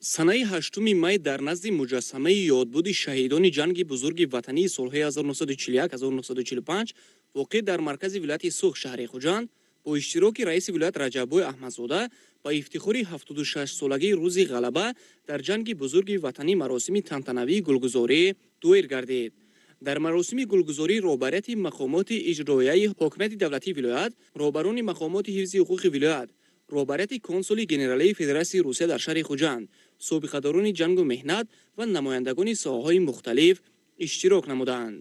Санаи 8 май дар назди муҷассамаи ёдбуди шаҳидони ҷанги бузурги ватании солҳои 1941-1945, воқеъ дар маркази вилояти Суғд, шаҳри Хуҷанд, бо иштироки раиси вилоят Раҷаббой Аҳмадзода ба ифтихори 76-солагии Рӯзи Ғалаба дар ҷанги бузурги ватанӣ маросими тантанавии гулгузорӣ доир гардид. Дар маросими гулгузорӣ роҳбарияти мақомоти иҷроияи ҳокимияти давлатии вилоят, роҳбарони мақомоти ҳифзи ҳуқуқи вилоят, роҳбарияти консули генералии Федератсияи Русия дар шаҳри Хуҷанд, собиқадорони ҷангу меҳнат ва намояндагони соҳаҳои мухталиф иштирок намуданд.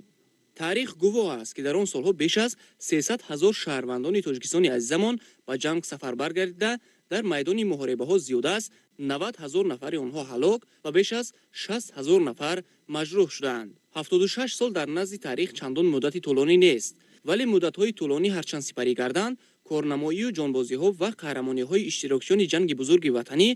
Таърих гувоҳ аст, ки дар он солҳо беш аз 300 ҳазор шаҳрвандони Тоҷикистони азизамон ба ҷанг сафарбар гардида, дар майдони муҳорибаҳо зиёда аз 90 ҳазор нафари онҳо ҳалок ва беш аз 60 ҳазор нафар маҷрӯҳ шуданд. 76 сол дар назди таърих чандон муддати тӯлонӣ нест, вале муддатҳои тӯлонӣ ҳарчанд сипарӣ гарданд, корнамоию ҷонбозиҳо ва қаҳрамониҳои иштирокчиёни ҷанги бузурги ватанӣ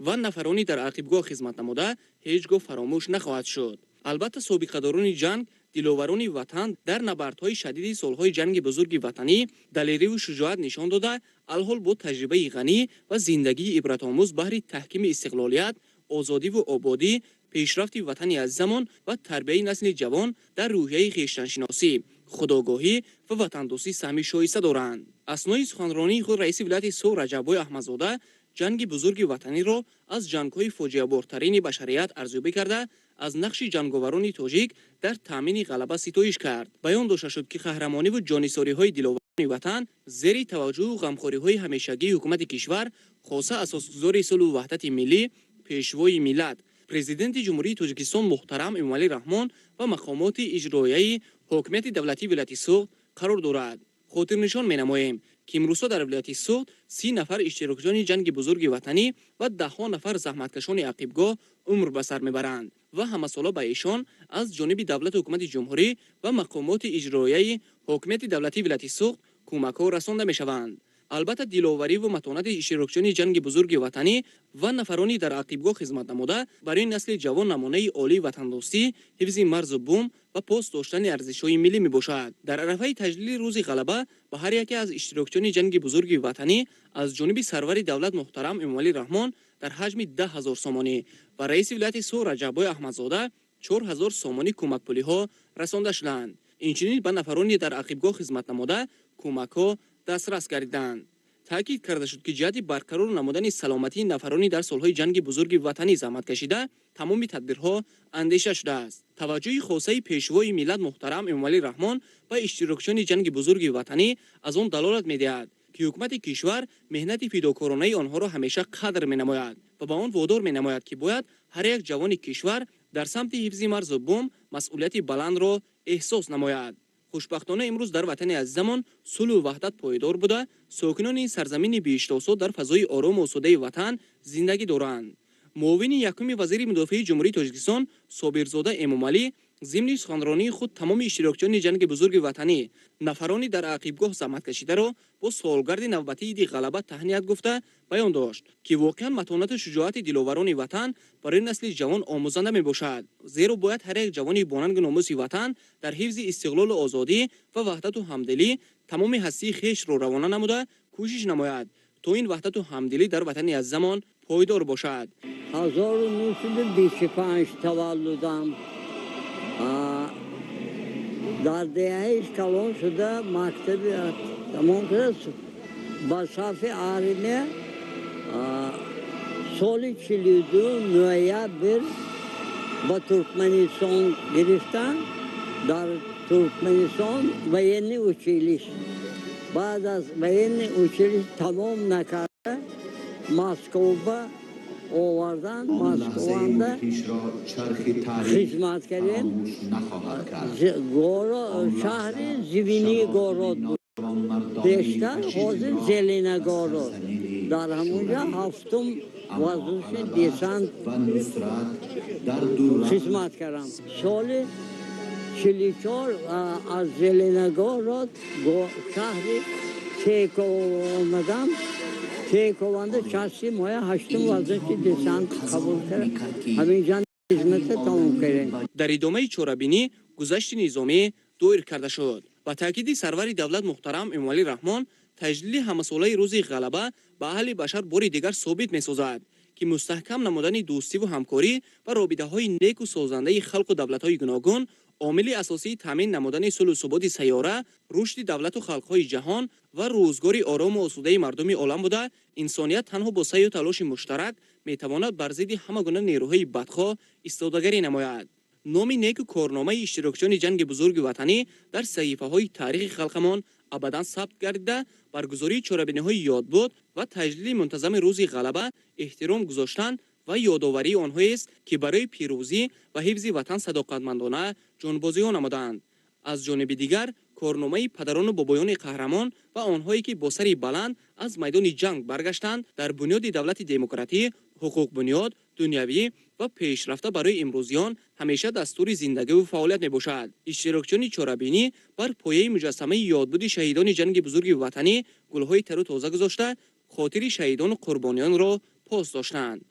ва нафарони дар ақибгоҳ хизмат намуда ҳеҷ гоҳ фаромӯш нахоҳад шуд. Албатта, собиқадорони ҷанг, диловарони ватан дар набардҳои шадиди солҳои ҷанги бузурги ватанӣ далериву шуҷоат нишон дода, алҳол бо таҷрибаи ғанӣ ва зиндагии ибратомӯз баҳри таҳкими истиқлолият, озодиву ободӣ, пешрафти ватани азизамон ва тарбияи насли ҷавон дар рӯҳияи хештаншиносӣ, худогоҳӣ ва ватандӯстӣ саҳми шоиста доранд. Аснои суханронии худ раиси вилояти Суғд Раҷаббой Аҳмадзода ҷанги бузурги ватаниро аз ҷангҳои фоҷиабортарини башарият арзёбӣ карда, аз нақши ҷанговарони тоҷик дар таъмини ғалаба ситоиш кард. Баён дошта шуд, ки қаҳрамониву ҷоннисориҳои диловарони ватан зери таваҷҷӯҳу ғамхориҳои ҳамешагии ҳукумати кишвар, хоса асосгузори сулҳу ваҳдати миллӣ, Пешвои миллат, Президенти Ҷумҳурии Тоҷикистон муҳтарам Эмомалӣ Раҳмон ва мақомоти иҷроияи ҳокимияти давлатии вилояти Суғд қарор дорад. Хотирнишон менамоем, ки имрӯзҳо дар вилояти Суғд 30 нафар иштирокчиёни ҷанги бузурги ватанӣ ва даҳҳо нафар заҳматкашони ақибгоҳ умр ба сар мебаранд ва ҳамасола ба эшон аз ҷониби давлату ҳукумати ҷумҳурӣ ва мақомоти иҷроияи ҳокимияти давлатии вилояти Суғд кӯмакҳо расонда мешаванд. Албатта, диловариву матонати иштирокчиёни ҷанги бузурги ватанӣ ва нафарони дар ақибгоҳ хизмат намуда барои насли ҷавон намунаи олии ватандӯстӣ, ҳифзи марзу бум ва пос доштани арзишҳои миллӣ мебошад. Дар арафаи таҷлили Рӯзи Ғалаба ба ҳар яке аз иштирокчиёни ҷанги бузурги ватанӣ аз ҷониби сарвари давлат муҳтарам Эмомалӣ Раҳмон дар ҳаҷми 10 ҳазор сомонӣ ва раиси вилояти Суғд Раҷаббой Аҳмадзода 4 ҳазор сомонӣ кӯмакпулиҳо расонда шуданд. Инчунин ба нафарони дар ақибгоҳ хизмат намуда кӯмакҳо дастрас гардиданд. Таъкид карда шуд, ки ҷиҳати барқарор намудани саломатии нафарони дар солҳои ҷанги бузурги ватанӣ заҳмат кашида тамоми тадбирҳо андеша шудааст. Таваҷҷӯҳи хосаи Пешвои миллат муҳтарам Эмомалӣ Раҳмон ба иштирокчиёни ҷанги бузурги ватанӣ аз он далолат медиҳад, ки ҳукумати кишвар меҳнати фидокоронаи онҳоро ҳамеша қадр менамояд ва ба он водор менамояд, ки бояд ҳар як ҷавони кишвар дар самти ҳифзи марзу бум масъулияти баландро эҳсос намояд. Хушбахтона, имрӯз дар ватани азизамон сулҳу ваҳдат пойдор буда, сокинони сарзамини биҳиштосо дар фазои орому осудаи ватан зиндагӣ доранд. Муовини якуми вазири мудофиаи Ҷумҳурии Тоҷикистон Собирзода Эмомалӣ зимни суханронии худ тамоми иштирокчиёни ҷанги бузурги ватанӣ, нафарони дар ақибгоҳ заҳматкашидаро бо солгарди навбатии Иди Ғалаба таҳният гуфта, баён дошт, ки воқеан матонату шуҷоати диловарони ватан барои насли ҷавон омӯзанда мебошад, зеро бояд ҳар як ҷавони бонангу номуси ватан дар ҳифзи истиқлолу озодӣ ва ваҳдату ҳамдилӣ тамоми ҳастии хешро равона намуда, кӯшиш намояд, то ин ваҳдату ҳамдилӣ дар ватани азизамон пойдор бошад. 1925 таваллудам. Дар деҳаи калон шуда, мактаби тамом карда, ба сафи армия соли 42 ноябр ба Туркманистон гирифтан. Дар Туркманистон военный училище, баъд аз военный училище тамом накарда, Москва овардан. Москванда хизмат кардем. Шаҳри Звенигород буд бештар, ҳозир Зеленогород. Дар ҳамонҷа ҳафтум воздушный десант хизмат кардам. Соли 44 аз Зеленогород шаҳри Теково омадам. Текованда части моя ҳаштум воздушный десант қабул кард. Ҳаминҷа хизмата тамом кардем. Дар идомаи чорабинӣ гузашти низомӣ доир карда шуд. Ба таъкиди сарвари давлат муҳтарам Эмомалӣ Раҳмон, таҷлили ҳамасолаи Рӯзи Ғалаба ба аҳли башар бори дигар собит месозад, Ки мустаҳкам намудани дӯстиву ҳамкорӣ ва робитаҳои неку созандаи халқу давлатҳои гуногун омили асосии таъмин намудани сулҳу суботи сайёра, рушди давлату халқҳои ҷаҳон ва рӯзгори орому осудаи мардуми олам буда, инсоният танҳо бо саъю талоши муштарак метавонад бар зидди ҳама гуна нерӯҳои бадхоҳ истодагарӣ намояд. Номи неку корномаи иштирокчиёни Ҷанги Бузурги Ватанӣ дар саҳифаҳои таърихи халқамон абадан сабт гардида, баргузории чорабиниҳои ёдбуд ва таҷлили мунтазами Рӯзи Ғалаба эҳтиром гузоштан ва ёдоварии онҳоест, ки барои пирӯзӣ ва ҳифзи Ватан садоқатмандона ҷонбозиҳо намуданд. Аз ҷониби дигар, корномаи падарону бобоёни қаҳрамон ва онҳое, ки бо сари баланд аз майдони ҷанг баргаштанд, дар бунёди давлати демократӣ, ҳуқуқбунёд, дунявӣ ва пешрафта барои имрӯзиён ҳамеша дастури зиндагиву фаъолият мебошад. Иштирокчиёни чорабинӣ бар пояи муҷассамаи ёдбуди шаҳидони Ҷанги Бузурги Ватанӣ гулҳои тару тоза гузошта, хотири шаҳидону қурбониёнро пос доштанд.